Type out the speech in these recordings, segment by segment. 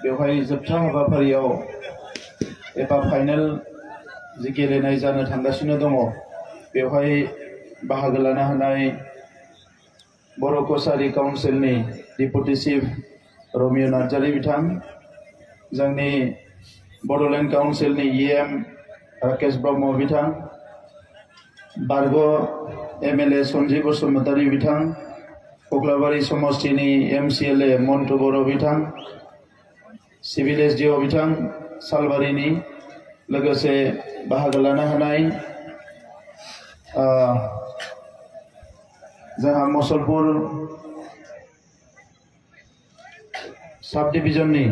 बेवहाय जोबथा हाबाफारियाव एबा फाइनाल जि गेलेनाय जानो थांगासिनो दङ बेवहाय बाहागो लानो हानाय बर' Kasari काउन्सिलनि deputy chief Romeo Narzary बिथां, जोंनि बड'लेण्ड काउन्सिलनि EM राकेश ब्रह्म बिथां, बारग' MLA सन्जय बसुमतारी बिथां, कक्लाबारि समष्टिनि MCLA मन्टु बर' बिथां, सिभिल SDO बिथां सालबारिनि, लोगोसे बाहागो लानो हानाय जोंहा मुसलपुर साब डिविजननि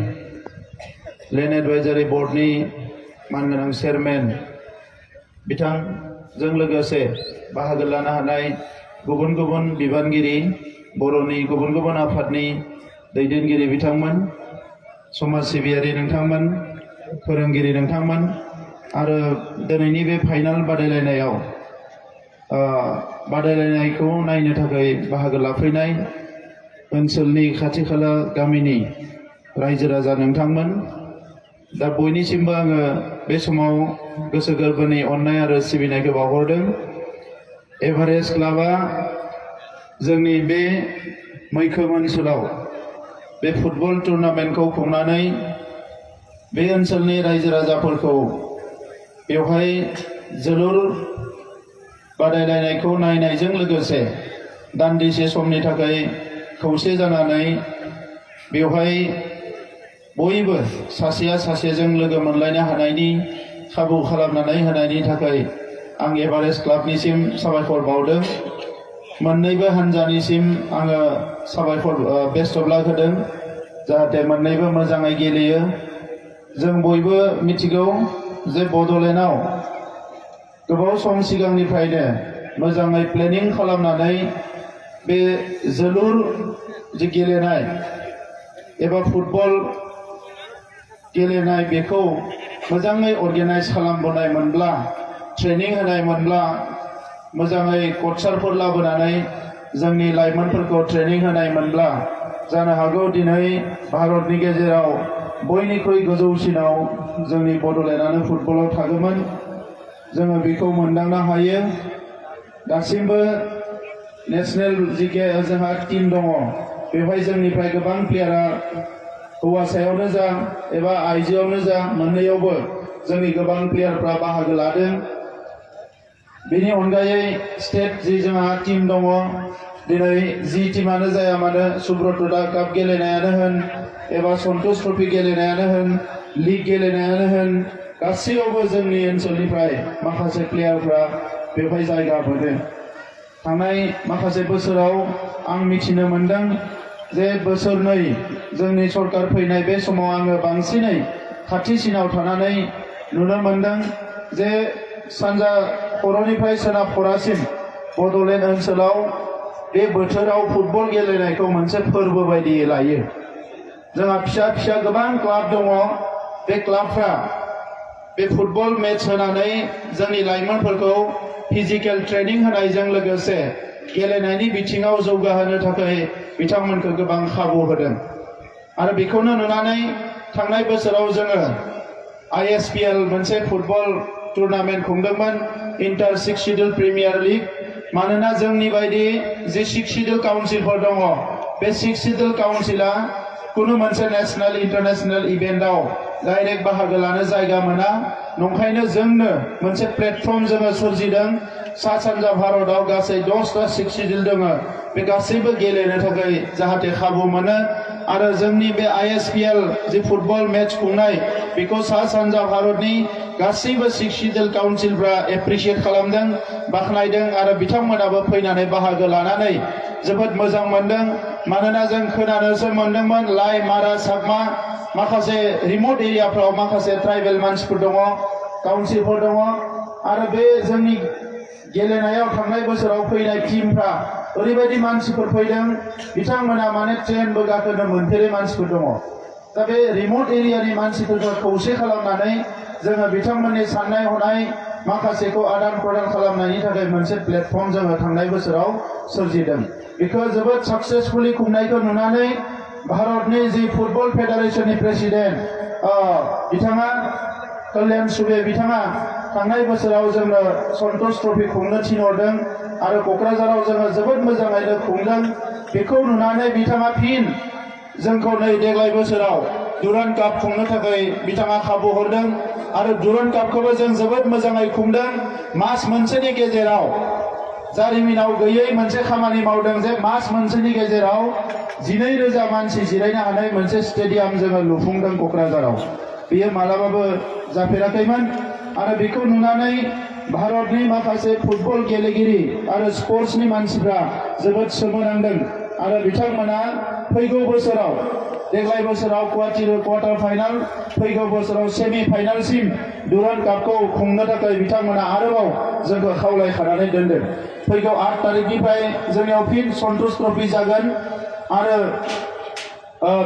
लेन्ड एडवाइजारि बर्डनि मानगोनां चेयारमेन बिथांजों लोगोसे बाहागो लानो हानाय गुबुन गुबुन बिबानगिरि, बर'नि गुबुन गुबुन आफादनि दैदेनगिरि बिथांमोन, समाज सिबियारि नोंथांमोन, फोरोंगिरि नोंथांमोन आरो दिनैनि बे फाइनाल बादायलायनायाव बादायलायनायखौ नायनो थाखाय बाहागो लाफैनाय ओनसोलनि खाथि खाला गामिनि रायजो राजा नोंथांमोन, दा बयनिसिमबो आङो बे समाव गोसो गोरबोनि अननाय आरो सिबिनायखौ बावहरदों। एभारेस्ट क्लाबा जोंनि बे मैखोम ओनसोलाव बे फुटबल टुर्नामेन्टखौ खुंनानै बे ओनसोलनि रायजो राजाफोरखौ बेवहाय जोलुर बादायलायनायखौ नायनायजों लोगोसे दान्दिसे समनि थाखाय खौसे जानानै बेवहाय बयबो सासेया सासेजों लोगो मोनलायनो हानायनि खाबु खालामनानै होनायनि थाखाय आं एभारेस्ट क्लाबनिसिम साबायखर बावदों। मोन्नैबो हान्जानिसिम आङो साबायखर बेस्ट अफ लाक होदों, जाहाथे मोन्नैबो मोजाङै गेलेयो। जों बयबो मिथिगौ जे बड'लेण्डआव गोबाव सम सिगांनिफ्रायनो मोजाङै प्लेनिं खालामनानै बे जोलुर जि गेलेनाय एबा फुटबल गेलेनाय बेखौ मोजाङै अर्गेनाइज खालामबोनाय मोनब्ला, ट्रेनिं होनाय मोनब्ला, मोजाङै कचारफोर लाबोनानै जोंनि लाइमोनफोरखौ ट्रेनिं होनाय मोनब्ला जानो हागौ दिनै भारतनि गेजेराव बयनिख्रुइ गोजौसिनाव जोंनि बड'लेण्डआनो फुटबलाव थागौमोन। जोङो बेखौ मोनदांनो हायो। दासिमबो नेशनेल जि जोंहा टीम दङ बेवहाय जोंनिफ्राय गोबां प्लेयारा हौवासायावनो जा एबा आइजोआवनो जा मोननैयावबो जोंनि गोबां प्लेयारफ्रा बाहागो लादों। बेनि अनगायै स्टेट जि जोंहा टीम दङ, दिनै जि टीमानो जाया मानो सुब्रतदा काप गेलेनायानो होन एबा सन्तोष ट्रफी गेलेनायानो होन, लीग गेलेनायानो होन, गासैयावबो जोंनि ओनसोलनिफ्राय माखासे प्लेयारफ्रा बेवहाय जायगा मोनो। थांनाय माखासे बोसोराव आं मिथिनो मोनदों जे बोसोरनै जोंनि सरकार फैनाय बे समाव आङो बांसिनै खाथिसिनाव थानानै नुनो मोनदों जे सानजा खर'निफ्राय सोनाब खर'सिम बड'लेण्ड ओनसोलाव बे बोथोराव फुटबल गेलेनायखौ मोनसे फोरबो बायदियै लायो। जोंहा फिसा फिसा गोबां क्लाब दङ। बे क्लाबफ्रा बे फुटबल मेच होनानै जोंनि लाइमोनफोरखौ फिजिकेल ट्रेनिं होनायजों लोगोसे गेलेनायनि बिथिङाव जौगाहोनो थाखाय बिथांमोनखौ गोबां खाबु होदों। आरो बेखौनो नुनानै थांनाय बोसोराव जोङो ISPL मोनसे फुटबल टुर्नामेन्ट खुंदोंमोन, इन्टार सिक्स शिड्युल प्रिमियार लीग। मानोना जोंनि बायदि जे सिक्स शिड्युल काउन्सिलफोर दङ, बे सिक्स शिड्युल काउन्सिला कुनु मोनसे नेशनेल इन्टारनेशनेल इभेन्टआव डाइरेक्ट बाहागो लानो जायगा मोना। नंखायनो जोंनो मोनसे प्लेटफर्म जोङो सोरजिदों। सा सानजा भारतआव गासै 10टा सिक्स शिड्युल दङ, बे गासैबो गेलेनो थाखाय जाहाथे खाबु मोनो। आरो जोंनि बे ISPL जि फुटबल मेच खुंनाय बेखौ सा सानजा भारतनि गासैबो सिक्स शिड्युल काउन्सिलफ्रा एप्रिशिएट खालामदों, बाख्नायदों आरो बिथांमोनाबो फैनानै बाहागो लानानै जोबोद मोजां मोनदों। मानोना जों खोनानोसो मोनदोंमोन लाइ मारा सागमा माखासे रिमोट एरियाफ्राव माखासे ट्राइबेल मानसिफोर दङ, काउन्सिलफोर दङ। आरो बे जोंनि गेलेनायाव थांनाय बोसोराव फैनाय टीमफ्रा ओरैबायदि मानसिफोर फैदों, बिथांमोना माने ट्रेनबो गाखोनो मोनफेरै मानसिफोर दङ। दा बे रिमोट एरियानि मानसिफोरखौ खौसे खालामनानै जोङो बिथांमोननि साननाय हनाय माखासेखौ आदान प्रदान खालामनायनि थाखाय मोनसे प्लेटफर्म जोङो थांनाय बोसोराव सोरजिदों। बेखौ जोबोद साक्सेसफुली खुंनायखौ नुनानै भारतनि जि फुटबल फेडारेशननि प्रेसिडेन्ट बिथाङा कल्याण सुबे बिथाङा थांनाय बोसोराव जोंनो सन्तोष ट्रफी खुंनो थिनहरदों आरो क'क्राझाराव जोङो जोबोद मोजाङैनो खुंदों। बेखौ नुनानै बिथाङा फिन जोंखौ नै देग्लाय बोसोराव डुरान्ड काप खुंनो थाखाय बिथाङा खाबु हरदों आरो डुरान्ड कापखौबो जों जोबोद मोजाङै खुंदों। मास मोनसेनि गेजेराव जारिमिनाव गैयै मोनसे खामानि मावदों जे मास मोनसेनि गेजेराव 12,000 मानसि जिरायनो हानाय मोनसे स्टेडियाम जोङो लुफुंदों क'क्राझाराव। बेयो मालाबाबो जाफेराखैमोन आरो बेखौ नुनानै भारतनि माखासे फुटबल गेलेगिरि आरो स्पर्ट्सनि मानसिफ्रा जोबोद सोमोनांदों आरो बिथांमोना फैगौ बोसोराव देग्लाय बोसोराव गुवाहाटि क्वार्टार फाइनाल, फैगौ बोसोराव सेमि फाइनालसिम डुरान्ड कापखौ खुंनो थाखाय बिथांमोना आरोबाव जोंखौ खावलायखानानै दोनदों। फैगौ 8 तारिखनिफ्राय जोंनियाव फिन सन्तोष ट्रफी जागोन आरो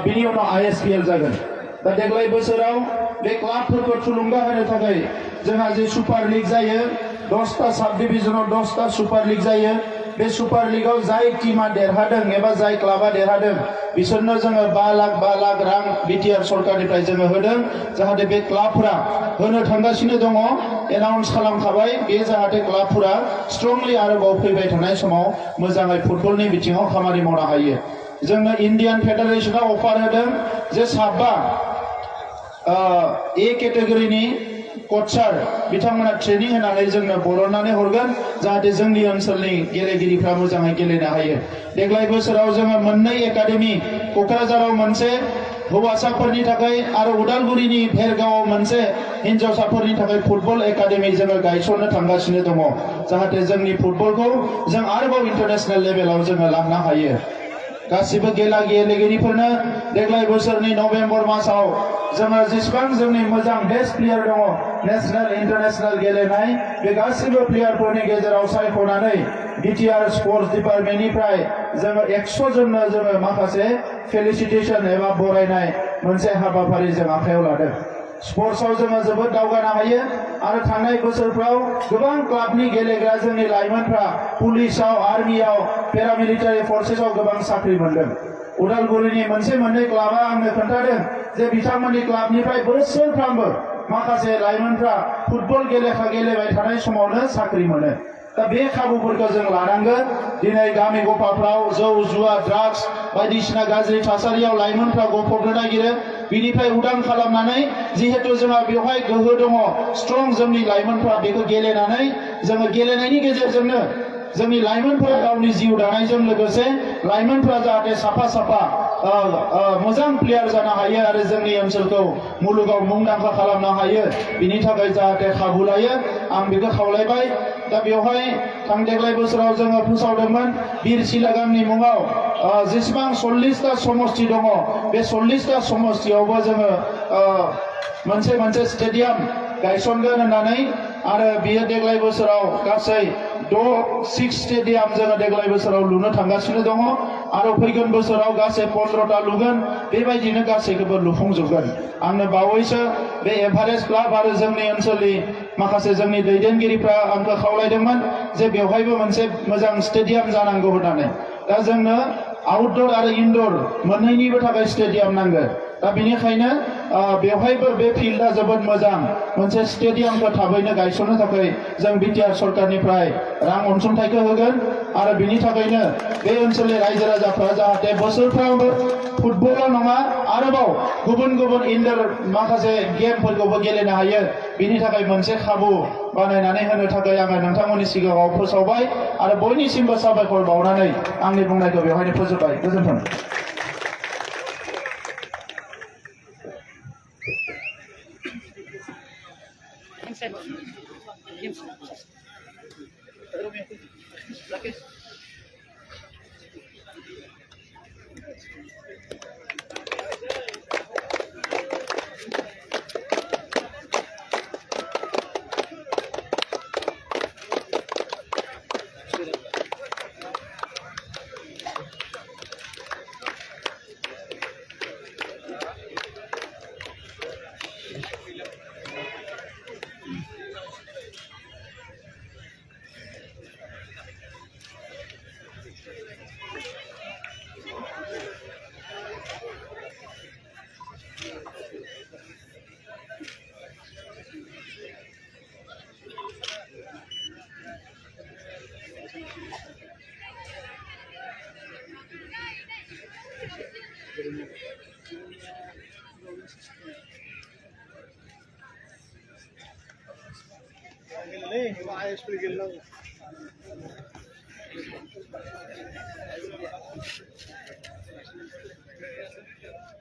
बिनि उनाव ISPL जागोन। दा देग्लाय बोसोराव बे क्लाबफोरखौ थुलुंगा होनो थाखाय जोंहा जे सुपार लिग जायो, 10टा साब डिभिजनाव 10टा सुपार लिग जायो। बे सुपार लिगाव जाय टीमा देरहादों एबा जाय क्लाबा देरहादों बिसोरनो जोङो 5 लाख रां बिटिआर सरकारनिफ्राय जोङो होदों, जाहाथे बे क्लाबफोरा होनो थांगासिनो दङ, एनाउन्स खालामखाबाय। बे जाहाथे क्लाबफोरा स्ट्रंलि आरोबाव फैबाय थानाय समाव मोजाङै फुटबलनि बिथिङाव खामानि मावनो हायो। जोंनो इन्डियान फेडारेशना अफार होदों जे 7 ए केटेगरिनि कचार बिथांमोना ट्रेनिं होनानै जोंनो बरननानै हरगोन, जाहाथे जोंनि ओनसोलनि गेलेगिरिफ्रा मोजाङै गेलेनो हायो। देग्लाय बोसोराव जोङो 2 एकाडेमि, क'क्राझाराव मोनसे हौवासाफोरनि थाखाय आरो उदालगुरिनि भेरगावआव मोनसे हिन्जावसाफोरनि थाखाय फुटबल एकाडेमि जोङो गायसननो थांगासिनो दङ, जाहाथे जोंनि फुटबलखौ जों आरोबाव इन्टारनेशनेल लेभेलाव जोङो लांनो हायो। गासिबो गेलेगिरिफोरनो देग्लाय बोसोरनि नभेम्बर मासाव जोङो जेसेबां जोंनि मोजां बेस्ट प्लेयार दङ नेशनेल इन्टारनेशनेल गेलेनाय, बे गासिबो प्लेयारफोरनि गेजेराव सायख'नानै बिटिआर स्पर्ट्स डिपार्टमेन्टनिफ्राय जोङो 100 जननो जोङो माखासे फेलिसिटेसन एबा बरायनाय मोनसे हाबाफारि जों आखायाव लादों। स्पर्ट्सआव जोङो जोबोद दावगानो हायो आरो थांनाय बोसोरफ्राव गोबां क्लाबनि गेलेग्रा जोंनि लाइमोनफ्रा पुलिसाव, आर्मियाव, पेरामिलिटारि फर्सेसआव गोबां साख्रि मोनदों। उदालगुरिनि मोनसे मोननै क्लाबा आंनो खोन्थादों जे बिथांमोननि क्लाबनिफ्राय बोसोरफ्रामबो माखासे लाइमोनफ्रा फुटबल गेलेबाय थानाय समावनो साख्रि मोनो। दा बे खाबुफोरखौ जों लानांगोन। दिनै गामि गफाफ्राव जौ जुवा ड्राग्स बायदिसिना गाज्रि थासारियाव लाइमोनफ्रा गफबनो नागिरो, बिनिफ्राय उदां खालामनानै जिहेतु जोंहा बेवहाय गोहो दङ, स्ट्रं जोंनि लाइमोनफ्रा बेखौ गेलेनानै जोङो गेलेनायनि गेजेरजोंनो जोंनि लाइमोनफोरा गावनि जिउ दानायजों लोगोसे लाइमोनफोरा जाहाथे साफा मोजां प्लेयार जानो हायो आरो जोंनि ओनसोलखौ मुलुगाव मुंदांखा खालामनो हायो, बिनि थाखाय जाहाथे खाबु लायो, आं बेखौ खावलायबाय। दा बेवहाय देग्लाय बोसोराव जोङो फोसावदोंमोन बिर सिलागामनि मुङाव जेसेबां 40टा समष्टि दङ, बे 40टा समष्टियावबो जोङो मोनसे स्टेडियाम गायसनगोन होननानै, आरो बियो देग्लाय बोसोराव गासै 6 स्टेडियाम जोङो देग्लाय बोसोराव लुनो थांगासिनो दङ आरो फैगोन बोसोराव गासै 15टा लुगोन। बेबायदिनो गासैखौबो लुफुंजोबगोन। आंनो बावैसो बे एभारेस्ट क्लाब आरो जोंनि ओनसोलनि माखासे जोंनि दैदेनगिरिफ्रा आंखौ खावलायदोंमोन जे बेवहायबो मोनसे मोजां स्टेडियाम जानांगौ होननानै। दा जोंनो आउटडोर आरो इनडोर मोननैनिबो थाखाय स्टेडियाम नांगोन। दा बेनिखायनो बेवहायबो बे फिल्डआ जोबोद मोजां, मोनसे स्टेडियामखौ थाबैनो गायसननो थाखाय जों बिटिआर सरकारनिफ्राय रां अनसुंथाइखौ होगोन आरो बिनि थाखायनो बे ओनसोलनि रायजो राजाफ्रा जाहाथे बोसोरफ्रामबो फुटबल नङा आरोबाव गुबुन इनडोर माखासे गेमफोरखौबो गेलेनो हायो, बिनि थाखाय मोनसे खाबु बानायनानै होनो थाखाय आङो नोंथांमोननि सिगाङाव फोसावबाय आरो बयनिसिमबो साबायखर बावनानै आंनि बुंनायखौ बेवहायनो फोजोबबाय। गोजोन्थों। गेलं